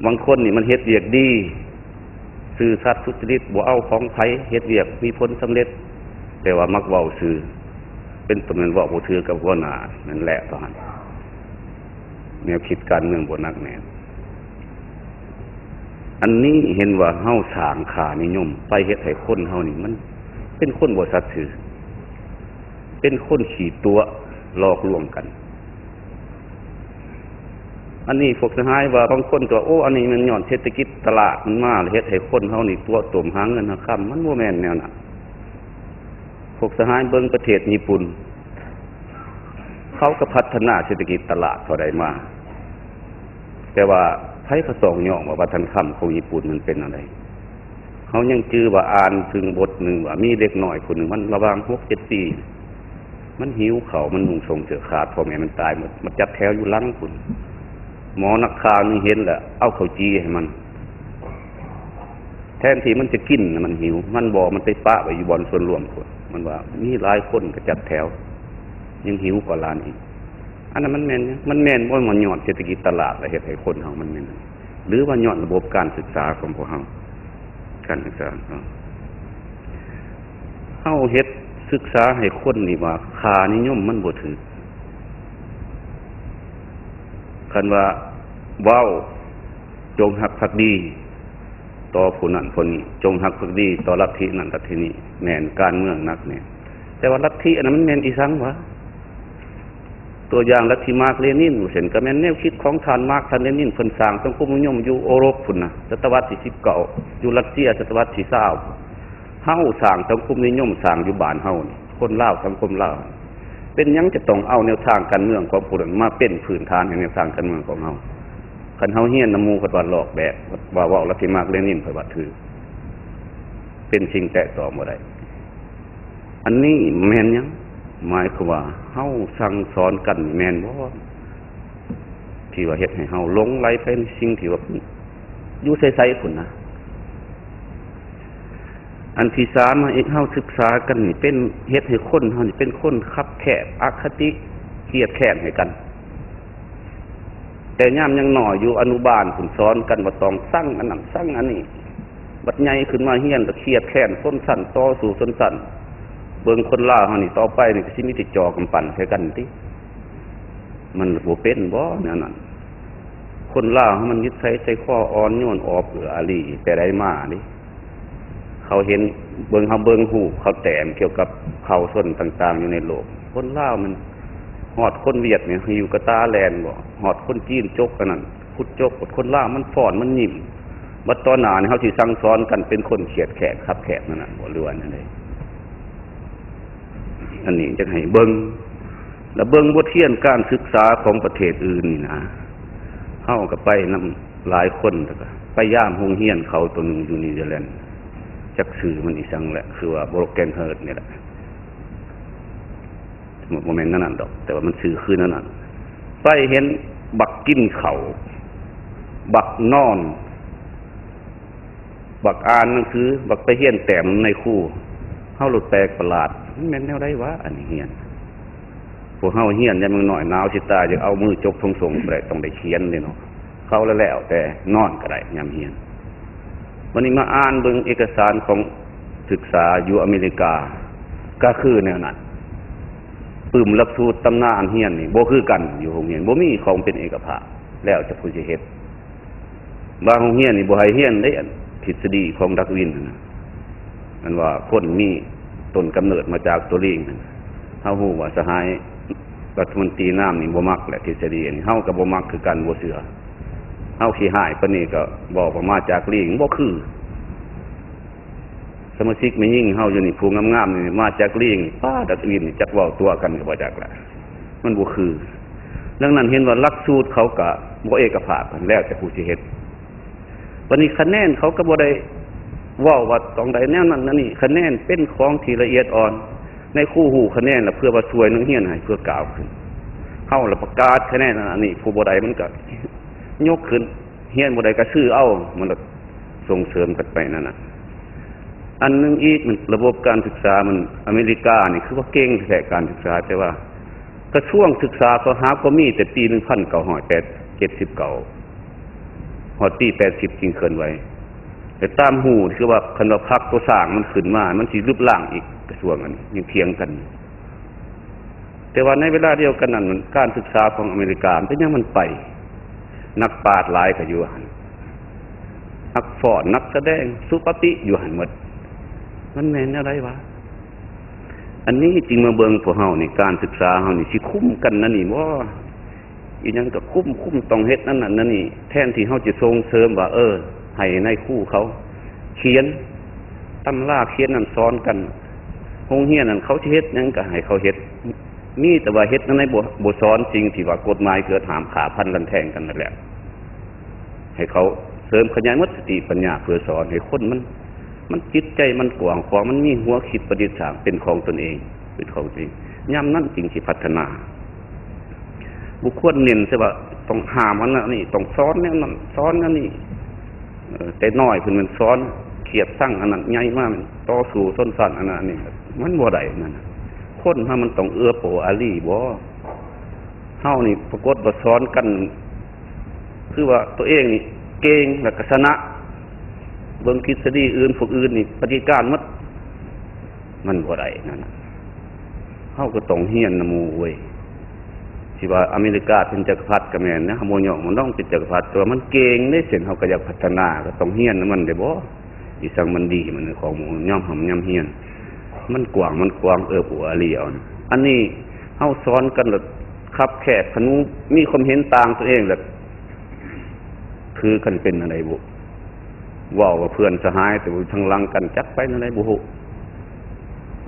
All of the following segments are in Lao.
ບາງຄົນນີ້ມັນເຮັດວຽກດີ ຊື່ສັດສຸຈະລິດ ບໍ່ເອົາຂອງໃຜ ເຮັດວຽກມີຜົນສຳເລັດ ແຕ່ວ່າມັກເວົ້າຊື່ ເປັນຕົ້ນແມ່ນເວົ້າບໍ່ຖືກກັບຫົວໜ້າ ນັ້ນແຫຼະເທົ່ານັ້ນ ແນວຄິດການເມືອງບໍ່ໜັກແໜ້ນ. ອັນນີ້ເຫັນວ່າເຮົາສ້າງຄ່ານິຍົມໄປເຮັດໃຫ້ຄົນເຮົານີ້ມັນເປັນຄົນບໍ່ສັດຊື່ ເປັນຄົນຂີ້ຕົວະຫຼອກລວງກັນ. ອັນນີ້ພວກສະຫາຍວ່າ ບາງຄົນກໍວ່າ ໂອ້ ອັນນີ້ແມ່ນຍ້ອນເສດຖະກິດຕະຫຼາດມັນມາ ແລ້ວເຮັດໃຫ້ຄົນເຮົານີ້ຕົວະຕົມຫາເງິນຫາຄຳ. ມັນບໍ່ແມ່ນແນວນັ້ນ. ພວກສະຫາຍເບິ່ງປະເທດຍີ່ປຸ່ນ ເຂົາກໍພັດທະນາເສດຖະກິດຕະຫຼາດເຂົາໄດ້ມາ ແຕ່ວ່າໃຜກໍຕ້ອງຍອມວ່າວັດທະນະທຳຂອງຍີ່ປຸ່ນມັນເປັນແນວໃດ. ເຮົາຍັງຈື່ວ່າອ່ານເຖິງບົດໜຶ່ງວ່າມີເດັກນ້ອຍຄົນໜຶ່ງ ມັນລະຫວ່າງຫົກເຈັດປີ ມັນຫິວເຂົ້າ ມັນນຸ່ງສົ້ງເສື້ອຂາດ ພໍ່ແມ່ມັນຕາຍໝົດ ມາຈັດແຖວຢູ່ຫຼັງພຸ້ນ. ໝໍນັກຂ່າວນີ້ເຫັນແລ້ວ ເອົາເຂົ້າຈີ່ໃຫ້ມັນ ແທນທີ່ມັນຈະກິນນະ ມັນຫິວ ມັນບໍ່ ມັນໄປປະໄວ້ຢູ່ບ່ອນສ່ວນລວມພຸ້ນ. ມັນວ່າມີຫຼາຍຄົນກໍຈັດແຖວ ຍັງຫິວກວ່າຫຼານອີກ. ອັນນັ້ນມັນແມ່ນຫຍັງ? ມັນແມ່ນບໍ່ວ່າຍ້ອນເສດຖະກິດຕະຫຼາດ ແລະ ເຮັດໃຫ້ຄົນເຮົາມັນແມ່ນ ຫຼືວ່າຍ້ອນລະບົບການສຶກສາຂອງພວກເຮົາ? ການສຶກສາເນາະ ເຮົາເຮັດສຶກສາໃຫ້ຄົນນີ້ວ່າຄ່ານິຍົມມັນບໍ່ຖືກ. ຄັນວ່າເວົ້າ ຈົ່ງຮັກພັກດີຕໍ່ຜູ້ນັ້ນຜູ້ນີ້ ຈົ່ງຮັກພັກດີຕໍ່ລັດທິນັ້ນລັດທິນີ້ ແມ່ນການເມືອງໜັກແໜ້ນ. ແຕ່ວ່າລັດທິອັນນັ້ນມັນແມ່ນອີ່ສັງຫວາ? ຕົວຢ່າງລັດທິມາກເລນິນວ່າຊັ້ນ ກໍແມ່ນແນວຄິດຂອງທ່ານມາກ ທ່ານເລນິນ ເພິ່ນສ້າງສັງຄົມນິຍົມຢູ່ໂອຣົບພຸ້ນນະ ສະຕະວັດທີສິບເກົ້າ ຢູ່ຣັດເຊຍສະຕະວັດທີຊາວ. ເຮົາສ້າງສັງຄົມນິຍົມ ສ້າງຢູ່ບ້ານເຮົານີ້ ຄົນລາວ ສັງຄົມລາວ ເປັນຫຍັງຈະຕ້ອງເອົາແນວທາງການເມືອງຂອງຜູ້ນັ້ນມາເປັນພື້ນຖານໃຫ້ແນວທາງການເມືອງຂອງເຮົາ? ຄັນເຮົາຮຽນນຳໝູ່ເພິ່ນວ່າລອກແບບ ວ່າເວົ້າລັດທິມາກເລນິນ ເພິ່ນວ່າຖືກ ເປັນສິ່ງແຕະຕ້ອງບໍ່ໄດ້. ອັນນີ້ແມ່ນຫຍັງ? ໝາຍຄວາມວ່າເຮົາສັ່ງສອນກັນແມ່ນບໍ່? ທີ່ວ່າເຮັດໃຫ້ເຮົາຫຼົງໄຫຼໄປໃນສິ່ງທີ່ວ່າຢູ່ໃສໆພຸ້ນນະ. ອັນທີສາມມາອີກ ເຮົາສຶກສາກັນນີ້ເປັນ ເຮັດໃຫ້ຄົນເຮົານີ້ເປັນຄົນຄັບແຄບ ອະຄະຕິ ຄຽດແຄ້ນໃຫ້ກັນ. ແຕ່ຍາມຍັງນ້ອຍຢູ່ອະນຸບານພຸ້ນ ສອນກັນວ່າຕ້ອງຊັງອັນນັ້ນຊັງອັນນີ້. ບັດໃຫຍ່ຂຶ້ນມາຮຽນລະຄຽດແຄ້ນຊົນຊັ້ນ ຕໍ່ສູ້ຊົນຊັ້ນ. ເບິ່ງຄົນລາວເຮົານີ້ ຕໍ່ໄປນີ້ກໍຊິມີແຕ່ຈ່ອກຳປັ່ນໃສ່ກັນຕິ. ມັນບໍ່ເປັນບໍ່ແນວນັ້ນ? ຄົນລາວເຮົາມັນນິໄສໃຈຄໍອ່ອນໂຍນ ອອບເອື້ອອາລີແຕ່ໃດມາເດ້. ເຂົາເຫັນ ເບິ່ງ ເຮົາເບິ່ງຮູບເຂົາແຕ້ມກ່ຽວກັບເຜົ່າຊົນຕ່າງໆຢູ່ໃນໂລກ. ຄົນລາວມັນ ຮອດຄົນຫວຽດນີ້ ຢູ່ກະຕາແລ່ນບໍ່ ຮອດຄົນຈີນຈົກອັນນັ້ນ ຂຸດຈົກ. ຄົນລາວມັນຟ້ອນ ມັນຍິ້ມ. ບັດຕໍ່ໜ້ານີ້ເຮົາຊິສັ່ງສອນກັນເປັນຄົນຄຽດແຄ້ນ ຄັບແຄບນັ້ນນະ ບໍ່ ຫຼືວ່າແນວໃດ? ອັນນີ້ຢາກໃຫ້ເບິ່ງ ແລະເບິ່ງບົດຮຽນການສຶກສາຂອງປະເທດອື່ນນີ້ນະ. ເຮົາກໍໄປນຳຫຼາຍຄົນ ແລ້ວກໍໄປຢາມໂຮງຮຽນເຂົາໂຕໜຶ່ງຢູ່ນີເຊີແລນ ຈັກຊື່ມັນອີ່ສັງແຫຼະ ຄືວ່າ Brockenhurst ນີ້ແຫຼະ. ບໍ່ແມ່ນແນວນັ້ນດອກ ແຕ່ວ່າມັນຊື່ຄືແນວນັ້ນ. ໄປເຫັນບັກກິນເຂົ້າ ບັກນອນ ບັກອ່ານໜັງສື ບັກໄປຮຽນແຕ້ມນາຍຄູ. ເຮົາໂລດແປກປະຫຼາດ ມັນແມ່ນແນວໃດວະ ອັນນີ້ຮຽນ? ພວກເຮົາຮຽນຍາມຍັງນ້ອຍ ໜາວຊິຕາຍ ຢາກເອົາມືຈົກຖົງໂສງກໍໄດ້ ຕ້ອງໄດ້ຂຽນເດ້ເນາະ. ເຂົາລະແລ້ວແຕ່ ນອນກໍໄດ້ຍາມຮຽນ. ບັດນີ້ມາອ່ານເບິ່ງເອກະສານຂອງສຶກສາຢູ່ອາເມລິກາ ກໍຄືແນວນັ້ນ. ປຶ້ມຫຼັກສູດຕຳນານຮຽນນີ້ບໍ່ຄືກັນ ຢູ່ໂຮງຮຽນ ບໍ່ມີຂອງເປັນເອກະພາບ ແລ້ວແຕ່ຜູ້ຊິເຮັດ. ບາງໂຮງຮຽນນີ້ບໍ່ໃຫ້ຮຽນເດ້ ອັນທິດສະດີຂອງດາກວິນຫັ້ນນະ ອັນວ່າຄົນມີຕົ້ນກຳເນີດມາຈາກຕົວລີງຫັ້ນ. ເຮົາຮູ້ວ່າສະຫາຍລັດຖະມົນຕີນາມນີ້ບໍ່ມັກແຫຼະທິດສະດີນີ້ ເຮົາກໍບໍ່ມັກຄືກັນ ບໍ່ເຊື່ອ. ເຮົາຂີ້ຮ້າຍປານນີ້ກໍບອກວ່າມາຈາກລີງ ບໍ່ຄື. ສະມາຊິກແມ່ຍິງເຮົາຢູ່ນີ້ ຜູ້ງາມໆນີ້ ມາຈາກລີງ ປ້າ ດາກວິນນີ້ ຈັກເວົ້າຕົວະກັນກໍບໍ່ຈັກລະ ມັນບໍ່ຄື. ດັ່ງນັ້ນເຫັນວ່າຫຼັກສູດເຂົາກະບໍ່ເອກະພາບກັນ ແລ້ວແຕ່ຜູ້ຊິເຮັດ. ບັດນີ້ຄະແນນເຂົາກໍບໍ່ໄດ້ເວົ້າວ່າຕ້ອງໄດ້ແນວນັ້ນແນວນີ້ ຄະແນນເປັນຂອງທີ່ລະອຽດອ່ອນ. ນາຍຄູຮູ້ຄະແນນລະເພື່ອວ່າຊ່ວຍນັກຮຽນໃຫ້ເພື່ອກ້າວຂຶ້ນ. ເຮົາລະປະກາດຄະແນນອັນນັ້ນອັນນີ້ ຜູ້ບໍ່ໄດ້ມັນກໍຍົກຂຶ້ນ ຮຽນບໍ່ໄດ້ກໍຊື້ເອົາ ມັນລະສົ່ງເສີມກັນໄປນັ້ນນະ. ອັນໜຶ່ງອີກ ມັນລະບົບການສຶກສາມັນ ອາເມລິການີ້ຄືວ່າເກັ່ງແທ້ການສຶກສາ ແຕ່ວ່າກະຊວງສຶກສາເຂົາຫາກໍມີແຕ່ປີໜຶ່ງພັນເກົ້າຮ້ອຍເຈັດສິບເກົ້າ ຮອດປີແປດສິບຈຶ່ງເຄື່ອນໄຫວ. ແຕ່ຕາມຮູ້ຄືວ່າ ຄັນວ່າພັກຕົວສ້າງມັນຂຶ້ນມາ ມັນຊິລຶບລ້າງອີກ ກະຊວງອັນນີ້ຍັງຖຽງກັນ. ແຕ່ວ່າໃນເວລາດຽວກັນນັ້ນ ການສຶກສາຂອງອາເມລິກາ ເປັນຫຍັງມັນໄປ? ນັກປາດຫຼາຍກະຢູ່ຫັ້ນ, ນັກຟ້ອນ, ນັກສະແດງ, ສຸປະຕິຢູ່ຫັ້ນໝົດ. ມັນແມ່ນແນວໃດວະ? ອັນນີ້ຈຶ່ງມາເບິ່ງພວກເຮົານີ້ ການສຶກສາເຮົານີ້ຊິຄຸ້ມກັນນະນີ້ບໍ່? ອີຫຍັງກະຄຸ້ມ, ຄຸ້ມຕ້ອງເຮັດນັ້ນນັ້ນນີ້ ແທນທີ່ເຮົາຈະສົ່ງເສີມວ່າ ເອີ ໃຫ້ນາຍຄູເຂົາຂຽນຕຳລາຂຽນນັ້ນສອນກັນ, ໂຮງຮຽນນັ້ນເຂົາຊິເຮັດຫຍັງກະໃຫ້ເຂົາເຮັດ, ມີແຕ່ວ່າເຮັດແນວໃດບໍ່ ບໍ່ສອນສິ່ງທີ່ວ່າກົດໝາຍເກີດຫ້າມຂ້າຟັນລັນແທງກັນນັ້ນແຫຼະ. ໃຫ້ເຂົາເສີມຂະຫຍາຍໝົດສະຕິປັນຍາ ເພື່ອສອນໃຫ້ຄົນມັນ ມັນຈິດໃຈມັນກວ້າງຂວາງ ມັນມີຫົວຄິດປະດິດສ້າງເປັນຂອງຕົນເອງ ເປັນຂອງຕົນເອງ ຍາມນັ້ນຈຶ່ງຊິພັດທະນາ. ບໍ່ຄວນເນັ້ນໃສ່ວ່າຕ້ອງຫ້າມອັນນັ້ນອັນນີ້ ຕ້ອງສອນແນວນັ້ນສອນແນວນີ້. ເອີ ແຕ່ນ້ອຍເພິ່ນແມ່ນສອນຂຽດຊັງອັນນັ້ນ ໃຫຍ່ມາແມ່ນຕໍ່ສູ້ຊົນຊັ້ນອັນນັ້ນອັນນີ້ ມັນບໍ່ໄດ້ນັ້ນ. ຄົນເຮົາມັນຕ້ອງເອື້ອເຟື້ອອາລີບໍ? ເຮົານີ້ປາກົດວ່າສອນກັນ ຄືວ່າຕົວເອງນີ້ເກັ່ງ ແລ້ວກະຊະນະ, ເບິ່ງທິດສະດີອື່ນ ພວກອື່ນນີ້ປະຕິການໝົດ. ມັນບໍ່ໄດ້ນັ້ນນະ. ເຮົາກະຕ້ອງຮຽນນຳໝູ່ເວີຍ. ຊິວ່າອາເມລິກາເປັນຈັກກະພັດກະແມ່ນນະ, ເຮົາບໍ່ຍ້ອງບໍ່ນ້ອງເປັນຈັກກະພັດ, ແຕ່ວ່າມັນເກັ່ງເດ້. ເຊັ່ນເຮົາກະຢາກພັດທະນາ ກະຕ້ອງຮຽນນຳມັນໄດ້ບໍ? ອີສັງມັນດີ ມັນຂອງໝູ່ຍອມຮ່ຳຍອມຮຽນ, ມັນກວ້າງ ມັນຂວາງ ເອື້ອເຟື້ອອາລີເອົາ. ອັນນີ້ເຮົາສອນກັນລະຄັບແຄບ, ຄັນມີຄວາມເຫັນຕ່າງຕົວເອງລະຖືກັນເປັນອັນໃດບຸ? ເວົ້າວ່າເພື່ອນສະຫາຍ ແຕ່ວ່າທາງຫຼັງກັນຈັກໄປແນວໃດບໍ່ຮູ້.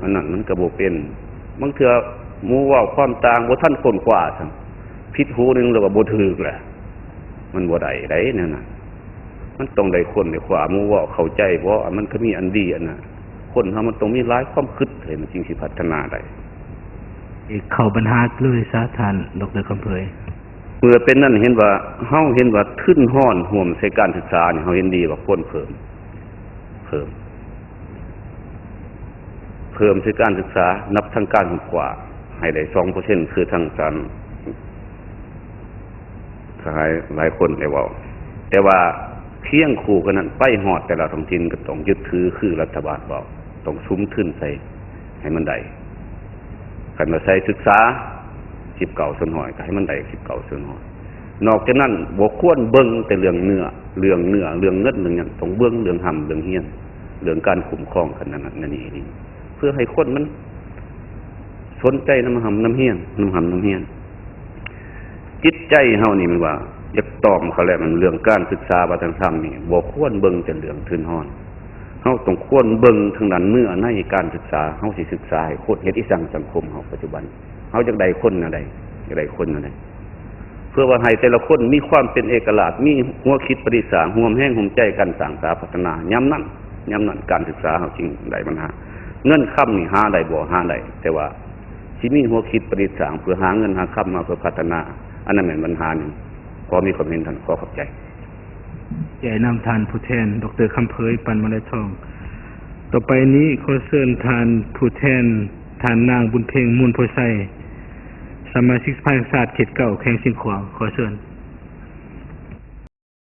ອັນນັ້ນມັນກະບໍ່ເປັນ. ບາງເທື່ອໝູ່ເວົ້າຄວາມຕ່າງ ບໍ່ທັນຄົ້ນຄວ້າຊ້ຳ, ຜິດຫູໜຶ່ງລະວ່າບໍ່ຖືກແຫຼະ. ມັນບໍ່ໄດ້ໃດແນວນັ້ນ. ມັນຕ້ອງໄດ້ຄົ້ນໄດ້ຄວ້າ ໝູ່ເວົ້າເຂົ້າໃຈບໍ່? ອັນມັນກະມີອັນດີອັນນະ. ຄົນເຮົາມັນຕ້ອງມີຫຼາຍຄວາມຄິດ ໃຫ້ມັນຈຶ່ງຊິພັດທະນາໄດ້. ເຂົ້າບັນຫາເລີຍຊະທ່ານ ດຣ ຄຳເຜີຍ. ເມື່ອເປັນນັ້ນ ເຫັນວ່າ ເຮົາເຫັນວ່າທຶນຮອນຮ່ວມໃສ່ການສຶກສານີ້ ເຮົາເຫັນດີວ່າຄວນເພີ່ມ ເພີ່ມ ເພີ່ມໃສ່ການສຶກສາ ນັບທາງການຄົ້ນຄວ້າໃຫ້ໄດ້ສອງເປີເຊັນ ຄືທາງທ່ານ ສະຫາຍຫຼາຍຄົນໄດ້ເວົ້າ. ແຕ່ວ່າຄຽງຄູ່ກັນນັ້ນ ໄປຮອດແຕ່ລະທ້ອງຖິ່ນກະຕ້ອງຍຶດຖືຄືລັດຖະບານເວົ້າ, ຕ້ອງສຸມທຶນໃສ່ໃຫ້ມັນໄດ້. ຄັນວ່າໃສ່ສຶກສາສິບເກົ້າສ່ວນຮ້ອຍ ກະໃຫ້ມັນໄດ້ສິບເກົ້າສ່ວນຮ້ອຍ. ນອກຈາກນັ້ນບໍ່ຄວນເບິ່ງແຕ່ເລື່ອງເນື້ອ ເລື່ອງເນື້ອ ເລື່ອງເງິນ ເລື່ອງຫຍັງ, ຕ້ອງເບິ່ງເລື່ອງຮ່ຳເລື່ອງຮຽນ ເລື່ອງການຄຸ້ມຄອງກັນນັ້ນນັ້ນນີ້ ເພື່ອໃຫ້ຄົນມັນ ສົນໃຈນຳຮ່ຳນຳຮຽນ ນຳຮ່ຳນຳຮຽນ. ຈິດໃຈເຮົານີ້ແມ່ນວ່າຢາກຕອບເຂົາແຫຼະ ມັນເລື່ອງການສຶກສາວັດທະນະທຳນີ້ ບໍ່ຄວນເບິ່ງແຕ່ເລື່ອງທຶນຮອນ. ເຮົາຕ້ອງຄວນເບິ່ງທາງດ້ານເນື້ອໃນການສຶກສາ, ເຮົາຊິສຶກສາໃຫ້ຄົນເຮັດອີ່ສັງສັງຄົມເຮົາປັດຈຸບັນ. ເຮົາຢາກໄດ້ຄົນແນວໃດ? ຢາກໄດ້ຄົນແນວໃດ? ເພື່ອວ່າໃຫ້ແຕ່ລະຄົນມີຄວາມເປັນເອກະລາດ, ມີຫົວຄິດປະດິດສ້າງ, ຮ່ວມແຮງຮ່ວມໃຈກັນສ້າງສາພັດທະນາ. ຍາມນັ້ນ, ຍາມນັ້ນການສຶກສາເຮົາຈຶ່ງໄດ້ບັນຫາ. ເງິນຄຳນີ້ຫາໄດ້ບໍ່? ຫາໄດ້, ແຕ່ວ່າຊິມີຫົວຄິດປະດິດສ້າງເພື່ອຫາເງິນຫາຄຳມາເພື່ອພັດທະນາ, ອັນນັ້ນແມ່ນບັນຫາໜຶ່ງ. ຂໍມີຄວາມເຫັນເທົ່ານັ້ນ, ຂໍຂອບໃຈ. ໃຈນຳທ່ານຜູ້ແທນ ດຣ ຄຳເຜີຍ ປັນມາໄລທອງ. ຕໍ່ໄປນີ້ຂໍເຊີນທ່ານຜູ້ແທນ ທ່ານນາງ ບຸນເພັງ ມູນໂພໄຊ, ສະມາຊິກສະພາແຫ່ງຊາດເຂດເກົ້າ ແຂວງຊຽງຂວາງ. ຂໍເຊີນ.